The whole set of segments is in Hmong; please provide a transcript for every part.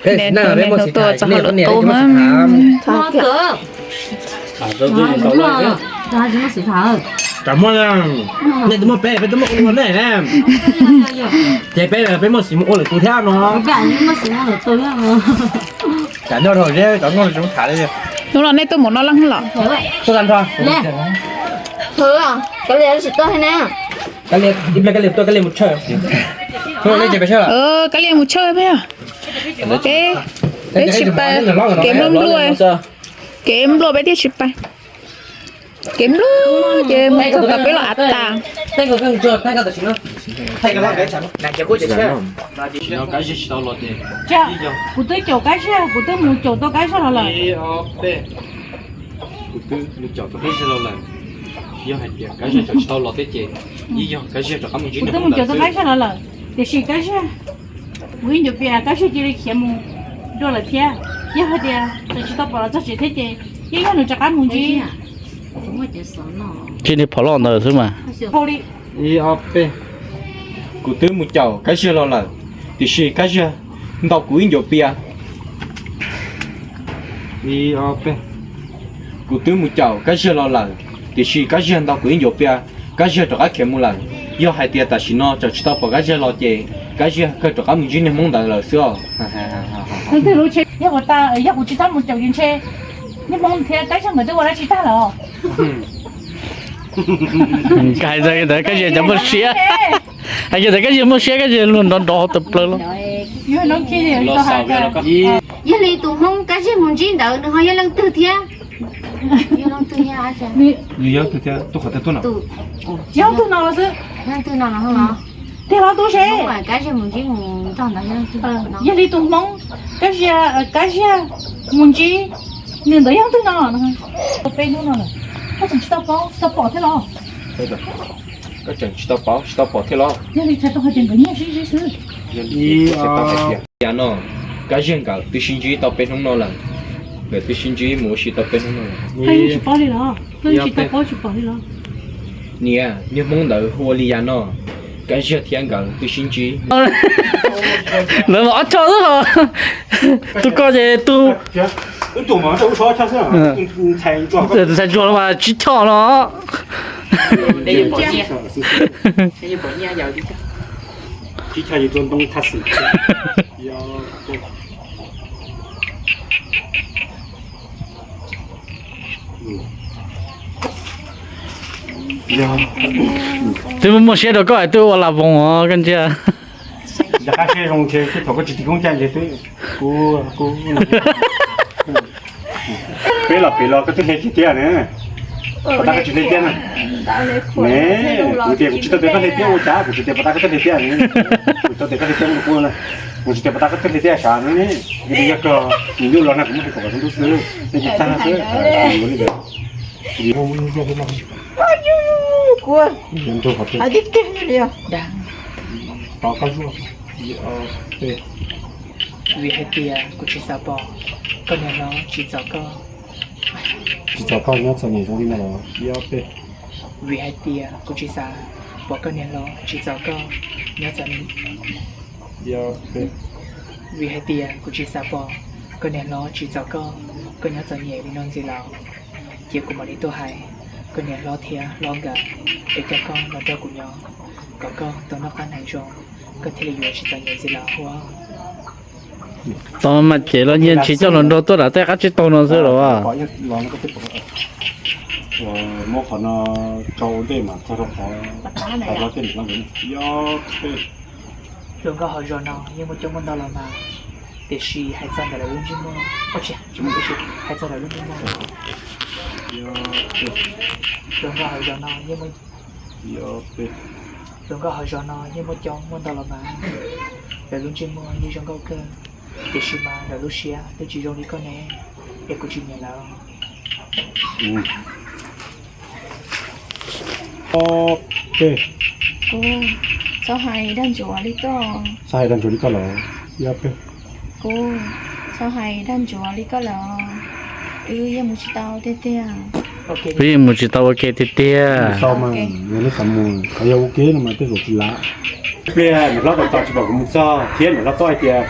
Peb hnub tuaj txog hauv lub tub. Ces peb, peb muaj xiv mus ua lwm tus thiab no. Hnub no nej tuaj mus noj leej los? Kab Lias tuaj, Kab Lias mus tshawj. Kab Lias mus tshawj peb. Peb, peb tsis pais, kev nplua nplua, kev nplua peb thiaj tsis pais. Kev nplua ces mus txog tom peb los av tas. Kuv twb caum Kab Ziag, kuv twb mus caum tau Kab Ziag los lawm. Kuv twb mus caum tau Kab Ziag los lawm. Yog hais tias Kab Ziag tseem tsis tau los thiab ces yeej yog Kab Ziag rov qab mus ntsib, kuv twb mus caum tau Kab Ziag los lawm, tiam sis Kab Ziag, kuv ib ncuav pias Kab Ziag cia li khiav mus dua lawm thiab. Yog hais tias tseem tsis tau pom los txog tsev thiab ces yeej yog nws rov qab mus ntsib. Tsis ni phom loj ntawd xwb mas. Ib ob peb. Kuv twb mus caum Kab Ziag los lawm, tiam sis Kab Ziag ntaus kuv ib ncuav pias. Ib ob peb. Kuv twb mus caum Kab Ziag los lawm, tiam sis Kab Ziag ntaus kuv ib ncuav pias, Kab Ziag rov qab khiav mus lawm. Yog hais tias tam sim no tseem tsis tau pom Kab Ziag los ces Kab Ziag kawg rov qab mus ntsib niag Hmoob ntawd lawm xwb os. Yog kuv tsis tau mus caum ces ntshe niag Hmoob thiab Kab Ziag nkawd twb ua dab tsi tag lawm. Hais ntawd Kab Ziag cov muaj siab, hais ntawd Kab Ziag muaj siab, Kab Ziag luag nrov nrov hauv tawm plaws los. Yog li tus Hmoob Kab Ziag mus ntsib ntawd nws ho yog leej twg thiab? Nws yog leej twg thiab? Yog leej twg no los xwb. Tiag los tub se. Yog li tus Hmoob Kab Ziag, Kab Ziag mus ntsib nws ntawd yog leej twg no? Peb hnub no lawm, koj tseem tsis tau paub, tsis tau pom thiab los? Koj tseem tsis tau paub, tsis tau pom thiab los? Yog li txhais tau hais tias nkawd nyiag sib ntsib xwb. Yog li txhais tau hais tias no, Kab Ziag nkawd twb sib ntsib tau peb hnub no lawm. Nkawd twb sib ntsib mus ua si tau peb hnub no lawm. Tsis paub li los? Tsis tau paub, tsis pom li los? Niam, niag Hmoob ntawd hu ua li yam no, Kab Ziag thiab nkawd twb sib ntsib. Lawv mas ob choj xwb os. Tus koj ces tus ntxhais ntsuag no mas tsib choj no. Twb muaj siab rau koj es twb ua las voos os koj ntsia. Yog qab siab zoo ntshe twb thaum koj tsis tiv koob caj ntshe twb kuv, kuv peb los pem los koj twb hle kiag tiag ne. Pom tab koj tsis hle tiag na. Ne, kuv tias kuv tsis tau tias koj hle tiag ua cas, kuv tsis tias pom tab koj twb hle tiag ne. Kuv tau tias koj hle tiag ua kuv na. Kuv tsis tias pom tab koj twb hle tiag sav no ne. Yog koj nws nyuj los na kuv muab hais kom kom xub ntuj xwb, nej tsis tag xwb. Kuv hais tiag tiag li os. Vim hais tias kuv tsis xav pom koj niam hlob tsis txom koj. Tsis txom koj nyob txom nyem zoo li no los? Vim hais tias kuv tsis xav pom koj niam hlob tsis txom koj nyob txom nyem. Vim hais tias kuv tsis xav pom koj niam hlob tsis txom koj, koj nyob txom nyem li no ntxiv lawm. Ces kuv mam li tuaj hais koj niam hlob thiab hlob nkawd es coj koj los nrog kuv nyob, kom koj tau noj qab hnav zoo, koj thiaj li yuav tsis txom nyem ntxiv lawm hos. Tau mas ces los nyiag ntshis coj los nrog tuaj nram tej qab tsib taug no xwb los. Muab qhov no tso ua ntej mas txog rau qhov hais hlob thiab niam hlob nkawd ne. Hluas nkauj hauv zos no yeej muaj coob muaj ntau los mas, tiam sis hais txog ntawm lawv lub ntsej muag, hais txog lawv lub ntsej muag, hluas nkauj hauv zos no yeej muaj, hluas nkauj hauv zos no yeej muaj coob muaj ntau los mas, lawv lub ntsej muag yeej zoo nkauj kawg, tiam sis mas lawv lub siab twb tsis zoo li koj ne, es kuv tsis nyiam lawv. Kuv, txhob hais dag ntsuav li koj. Txhob hais dag ntsuav li koj lawm. Kuv, txhob hais dag ntsuav li koj lawm. Wb yeej mus tsis tau tiag tiag. Wb yeej mus tsis tau ua ke tiag tiag. Yog nej xav mus, yog ua ke no mas tej zaum tsis lam. Pliag niam hlob tau tos tsis pom kuv mus txog thiab niam hlob tau hais tias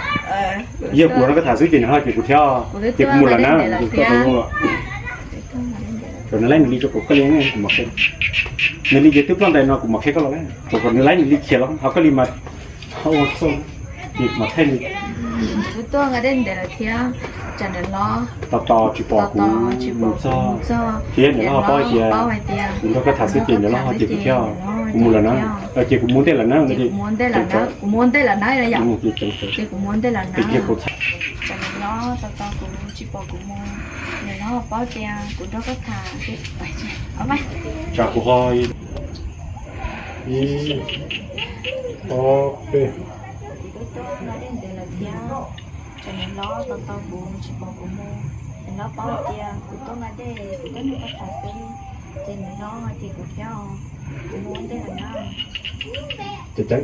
Yog kuv los nrog koj tham xwb ces nws ho ces kuv thiab, ces kuv mus lawm na. Kom nws laib nws li rau kuv, koj li kuv mam qhia. Nws li ces twb ploj ntais no kuv mam qhia koj los na. Kom nws laib nws li khiav los ho koj li mas ho ua txuj, ces kuv mam thaij nws. Tos tos tsis pom kuv mus txog, ces niam loj ho paub hais tias kuv nrog koj tham xwb ces niam loj ho ces kuv thiab, kuv mus lawm na. Ces kuv mus ntej lawm na. Kuv mus ntej lawm na. Ces kuv txhais, niam loj tos tos kuv tsis pom kuv mus, niam loj ho paub tias kuv nrog koj tham. Tsam kuv ho ib, ob, peb. Ces niam loj tos tos kuv tsis pom kuv mus, niam loj paub tias kuv tuaj nqa dej, kuv tuaj nrog koj tham xwb, ces niam loj ces kuv thiab, kuv mus ua ntej lawm na. Ces txhob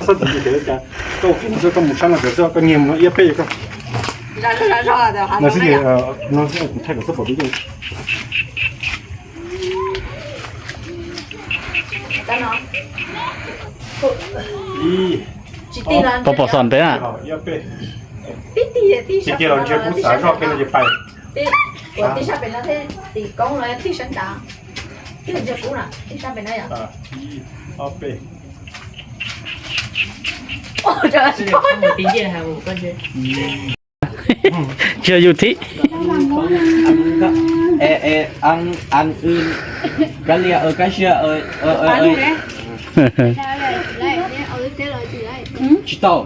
txwm ces koj ua kiag no xwb, koj mus sab no xwb, koj nyiag mus no ib peb yog koj. No xwb ces, no xwb kuv thaij kom txhob pom peb yeej. Ib, pom pom xom ntev na. Ces cia los ntshe kuv xav zoj kiag no ces pais. Ib, ob, peb. Tsis yog yus thib. Kab lia, kab sia. Tsis tau.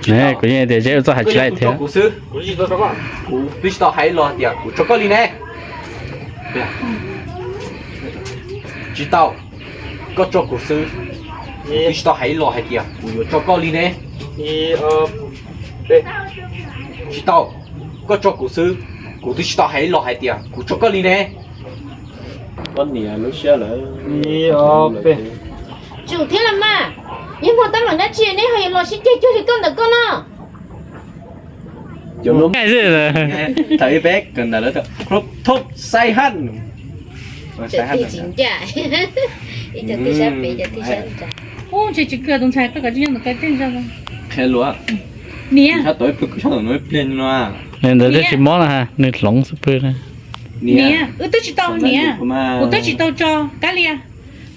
Kuv yeej tias Zeb txoj hais tsis laib thiab. Kuv xwb, kuv twb tsis tau hais los tias kuv tso koj li ne. Tsis tau, koj tso kuv xwb, kuv twb tsis tau hais los hais tias kuv yuav tso koj li ne. Tsis tau, koj tso kuv xwb, kuv twb tsis tau hais los hais tias kuv tso koj li ne. Koj niam lub siab lawm. Ib, ob, peb. Tsum thiab los mas, yog muaj teeb meem dab tsi neb ho yuav los sib ceg cuag li koj ntawm koj no. Thaum ib peb kawm ntawv lawv tias cov thoob sai haj. Cov thij tsis ncaj, ib cov thij sab pem, cov thij sab nrad. Ub, ntshe tsis kawg tus ntxhais koj kom tsis nyob ntawm koj tej zog. Qhia luag. Niam. Sab tod ib pliag, sab tod no ib pliag no. Ntawd twb tsis mob na, nws hloov xwb pw na. Niam, wb twb tsis tau niam, kuv twb tsis tau tso. Kab lia,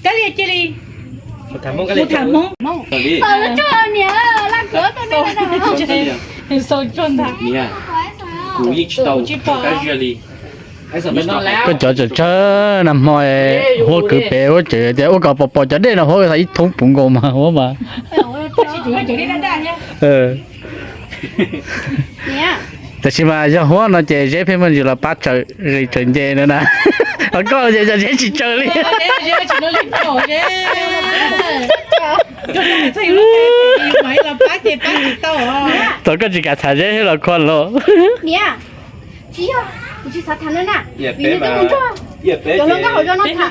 kab lia cia li mus tham Hmoob. Xaus lub tsuag niam, laj kawv tau ne. Xaus tsuag ntag. Niam, kuv yeej tsis tau tsis pom kab lia li. Koj cov tsawg tsawg nag hmo huab kwv pem huab tseem tias ua kom pom pom cov dej no huab ib thoob puv nkaus mas huab mas. Tam sis mas yog huab no ces Zeb pheej muaj ntsis los pab tsawm qis tsawm nce no na. Ho koj ces yog Zeb tsis tsawg li. Thaum koj tsis kam tham Zeb thiab los khuaj los. Tsis yog, kuv tsis xav tham no na. Vim nws twb mus nrog cov hluas nkauj hauv zos no tham.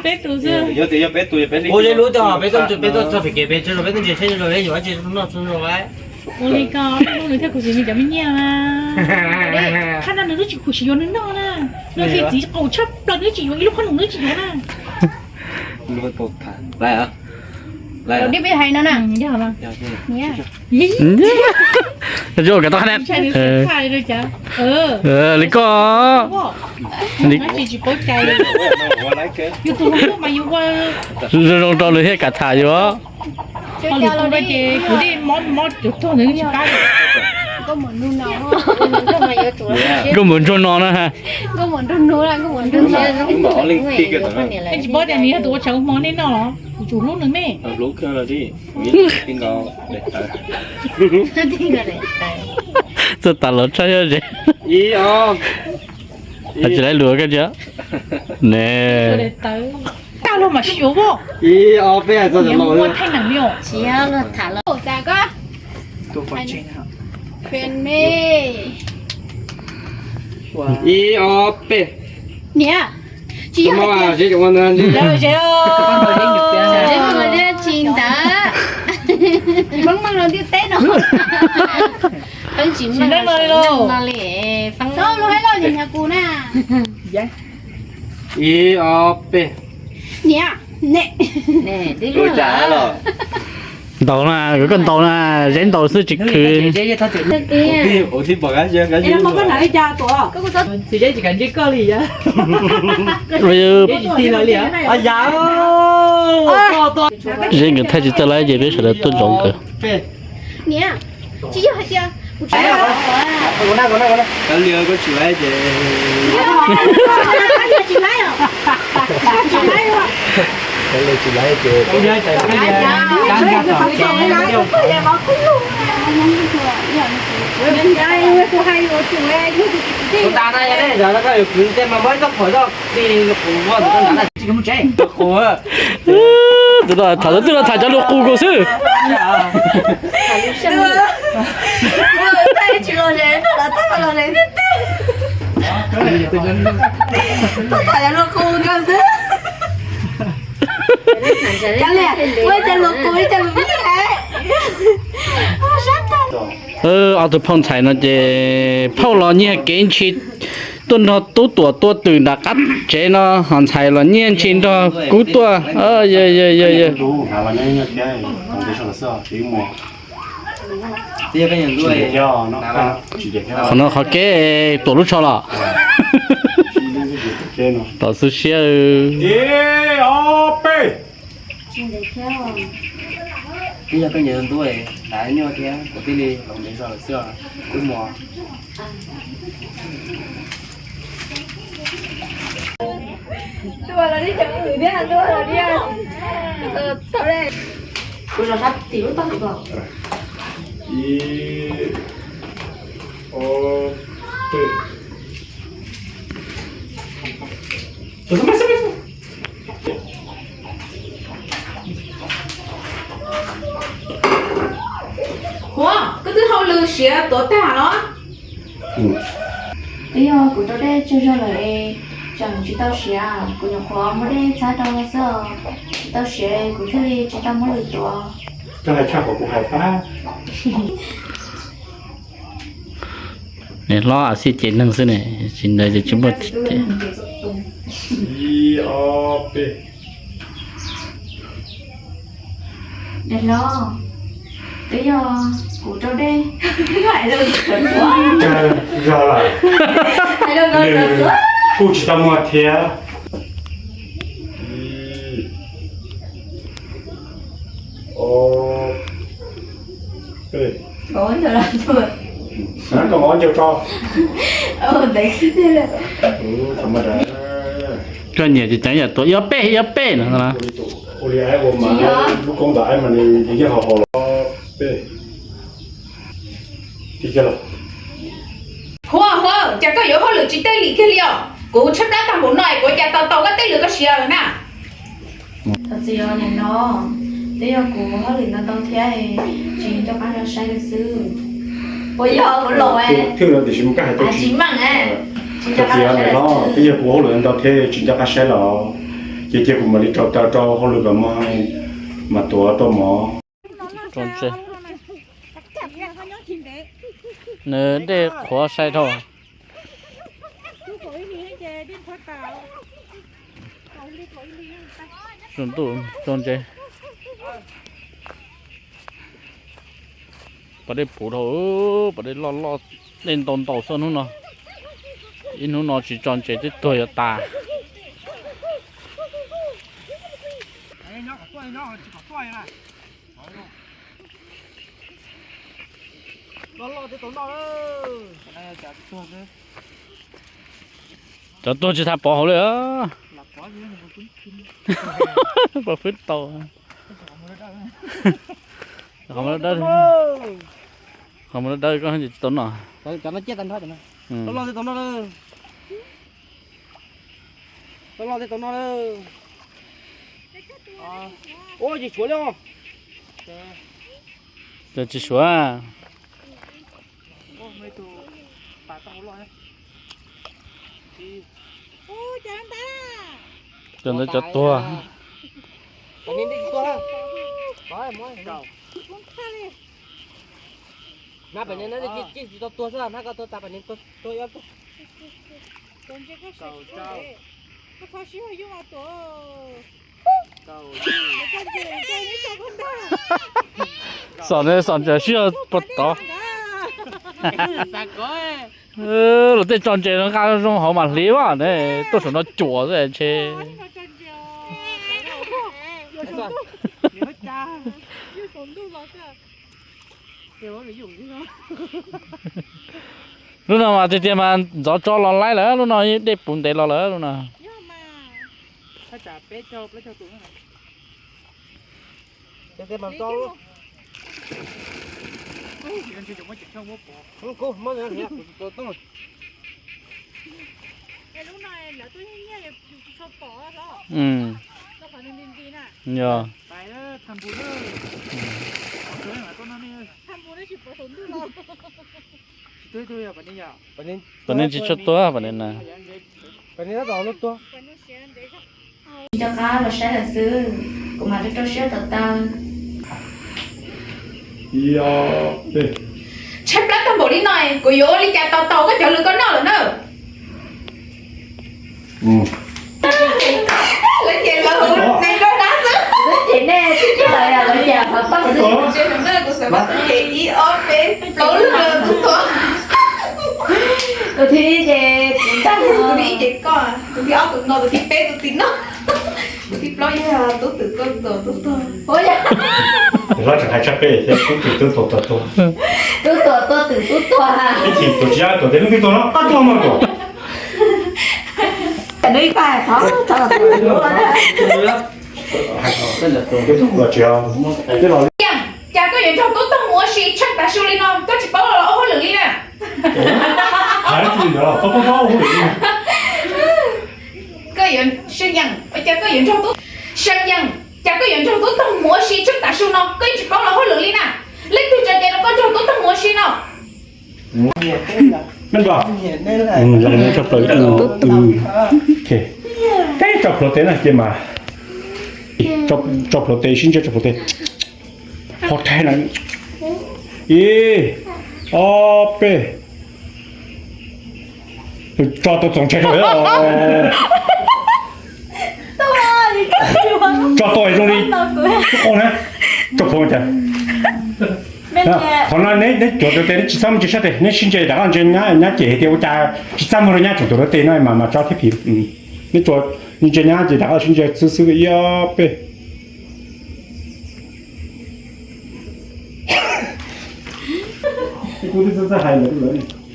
Ua li lub teb hov peb tuaj, peb tuaj txog pem kev pem tsev los peb tuaj ntsia tsheb zoj peb yuav dab tsi noj tso zoj. Ua li ko, peb muab nws thiab kuv txiv nws cov me nyiaj mas. Qhab no nws twb tsis khuv xim yuav nws noj na. Nws hliv txiv qaum tshaj plaws nws twb tsis yuav, ib lub qhob noom nws twb tsis yuav na. Los dib peb hais no na. Zoo kawm tau qhab ne. Li koj zoo zoo rau nws thiaj kam tham yus. Kuv mus ntsuag no na. Tsis paub tias nws yog tus ua tshav ua hmo nej noj los? Kuv tsum hlub nws me. Txawj tas los tshaj yog ze. Tsis laib lus koj ntsia. Ne. Tau los mas sib yuav voj. Ib ob peb hais txog cov laus. Tsis yog luag tham los. Ib ob peb. Niam. Tsis yog Zeb tsis ntawd. Tsis meej meej los ntiaj teb no. Tsis meej meej li. Txhob lus hais lus nyuag nyuag kuv na. Ib ob peb. Niam, ne. Ua cas los? Ntaus na, koj ntaus na, zeb ntaus xwb tsis khwv. Zeb nkawd thaij tsis txawj lawm ces peb sawv daws tuaj ntsoov nkawd. Tus no tham, tus no tham cov lus qus xwb. Ob tug phauj ntxhais no ces phauj los nyiag kev ntshis tuaj nrog tub tuam tua twm nram qab tsev no, ho ntxhais los nyiag ntshis nrog kub tuaj. Qhov no qhov kev tuam lub tsho los. Tom xwb siab. Huav, koj twb hauj lwm siav tuav tag los? Twb yog kuv rau dej tsawg zog lawm es tseem tsis tau siav, kuv nyuam qhuav muab dej txhab rau xwb, tsis tau siav kuv thiaj li tsis tau muab lwm tuav. Koj hais tshaj qhov kuv hais pab. Niam hlob a xij ces neeg xwb ne, tsis ntawd ces tsis muaj. Ib ob peb. Niam hlob, twb yog kuv rau dej. Zog lawm, nws kuj tsis tau muag thiab. Ib ob peb. Nov ncaug tso. Koj nyiam ces ceev yam tuav ib ob peb ib ob peb no. Ua li ua mas lub koob ntawm mas nws yeej haus haus los peb. Huav, Huav, cas koj yuav hauj lwm tsis tej lim kiag li os? Kuv tshaib plab tag npaum no es kuv cas tau tau koj tej lwm koj siav lawm na. Thov txim os niam hlob, twb yog kuv hauj lwm ntau ntau thiab tsis nco qab rov saib lawm xwb. Puas yog kuv laus tsis meej? Thov txim os niam hlob, twb yog kuv hauj lwm ntau thiab tsis nco qab saib los, ces cia kuv mam li rau taw rau hauj lwm kom mog, mam tuav rau mov. Nws dej qhuav sai dhau. Tsaus ntuj tso ntses. Pas dej puv dhau, pas dej loj loj, dej ntau ntau xwb hnub no. Ib hnub no tsis tso ntses twb tuag yuav tas. Cov tuag tsis tas pov hauv li. Pov fwb tau. Qhov muaj dawb, qhov muaj dawb koj tsis tau noj. Ua tsis suav li. Tsis suav. Cov ntawd cov tuag. Nab pem ne, tsis tau tuag xwb, nab koj tuag tas pem ne, tuag ib ob tuag. Xom ne, xom ntses sib puag tod. Los tej tso ntses no nqa zoo hauv mas hliv as ne, tuaj saum no cuam xwb ntshe. Lub no mas tiag tiag mas ntxov tso los laib lawm, lub no dej puv ntev los lawm lub no. Yog. Pam ne tsis tshua tuag pam ne na. Rov qab los saib lawm xwb, kuv mam rau rau siab tau taw. Tshaib plab tag npaum li no, kuv yuav ua li cas tau tau koj cov lus koj noj lawm na. Lawv ces lawv hu neeg rau dab xwb. Lawv ces nej twb coj lawv, lawv ces xav pab xwb. Ces hnub no kuv xav pab tus ces ib ob peb plaub lwg tub tuag. Tus thib ib ces kuv ntag, tus thib ib ces koj, tus thib ob tus no, tus thib peb tus tim no, tus thib plaub yog tub twm tuaj tuag tub tuag. Ua yog. Lawv tseem hais tshaj peb thiab, tub twm tuaj tuag tuag tuag. Tub tuag tuaj twm tub tuag. Ib chim tus tsis yog tus tias leej twg tuag no, koj tuag mas tuag. Yeej, cas koj yuav nrog tub toog mus ua si tsheej tav su li no, koj tsis paub los ua hauj lwm li na? Koj yuav, Seej Yeej, cas koj yuav nrog tub, Seej Yeej, cas koj yuav nrog tub toog mus ua si tsheej tav su no, koj yeej tsis paub los hauj lwm li na? Leej twg tso cai rau koj nrog tub toog mus ua si no? Teb tso plhuav teb na ces mas, tso plhuav teb, sib ntsia tso plhuav teb. Ho thaij na. Ib, ob, peb. Tso tau txaus ntshai rau. Tso tau zoo li. Tso plhuav cas. Qhov no neb cuav rau tes, neb tsis txhob mus ntsia sab tes, neb sib ntsia rov qab ntsia nyab, nyab cem hais tias ua cas tsis txaj muag rau nyab tseem tuav rau tes no mas mas tso thiab phim. Neb tsuas ntsia nyab ces rov qab sib ntsia xwb xwb ib ob peb.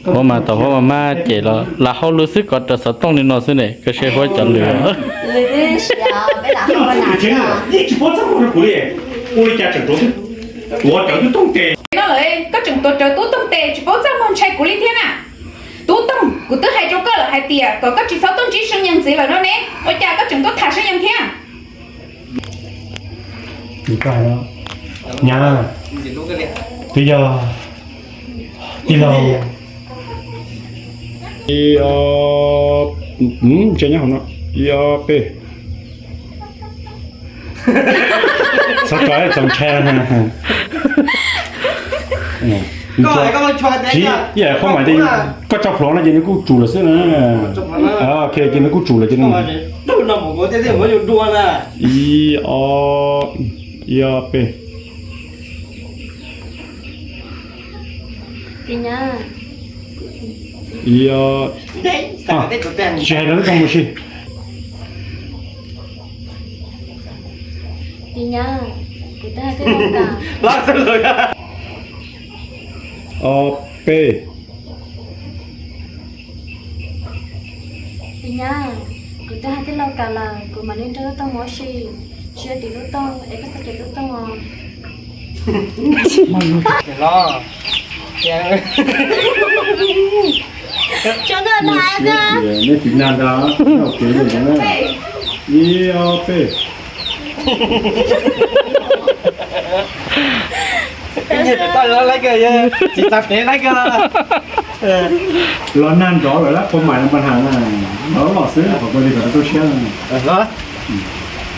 Huab mas tau huab mas mab ces los lam hauj lwm xwb, kov rawv xov tooj li no xwb ne, koj seb huab cov lwm. No lawm koj tseem tuav rawv tub toog tes tsis paub txaj muag ntshai kuv li thiab na. Tub toog, kuv twb hais rau koj lawm hais tias kom koj tsis txhob tuaj ntsib Seej Yeej ntxiv lawm no ne, ua cas koj tseem tuaj tham Seej Yeej thiab? Nyab, twb yog tij laug. Ib ob, ntsia nyob hauv no. Ib ob peb. Txhob tso txaus ntshai. Tsis, ib yam qhov mas koj tso plhuav no ces nws kuj tsum lawm xwb na. Ces nws kuj tsum lawm ces ib ob, ib ob peb. Ib ob, tsis hais rau tub toog mus si. Ob peb. Nyab, kuv twb hais tij laug tas lawm, kuv mam li nrog tub toog mus ua si, tsis yog tim tub toog es koj txhob cem tub toog os. Neb tiv nag ntag, ib ob peb. Tsis txav pev lawm kawg. Los nag nrov lawm lab, pab mais no pab has na, nrov los xwb, qhov koj li kom rau siab.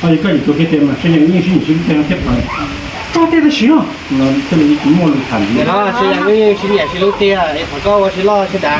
Koj yog koj yim tus kiag tias mas Seej Yeej yeej sib nyiam sib hlub tiag no thiaj pom tsob tiag tab sis no, thiaj li muaj lus tham ntxiv. Seej Yeej yeej sib nyiam sib hlub tiag es thov koj ua sib loj sib dav.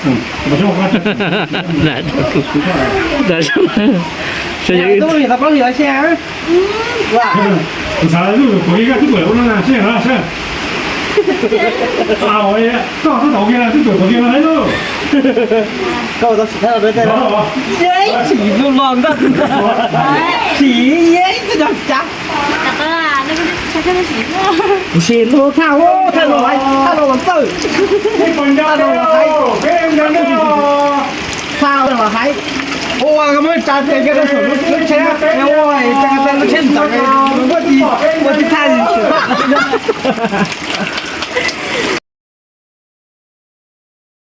Kuv xav lub twb pom koj no na seb. Koj tau tau kiag na twb pom kiag no lauj. Koj tau sim thab los peb tej. Yeej tsis lub los nkoj tsis yeej tsis yog cav. Kuv sim lub thaj thaj los thaj los txawj. Thaj los haib, thaj los haib. Ua koj muab tsa tes kiag rau saum lub tsheb, ua cas lub tsheb ntxeev, ua tib thaj li.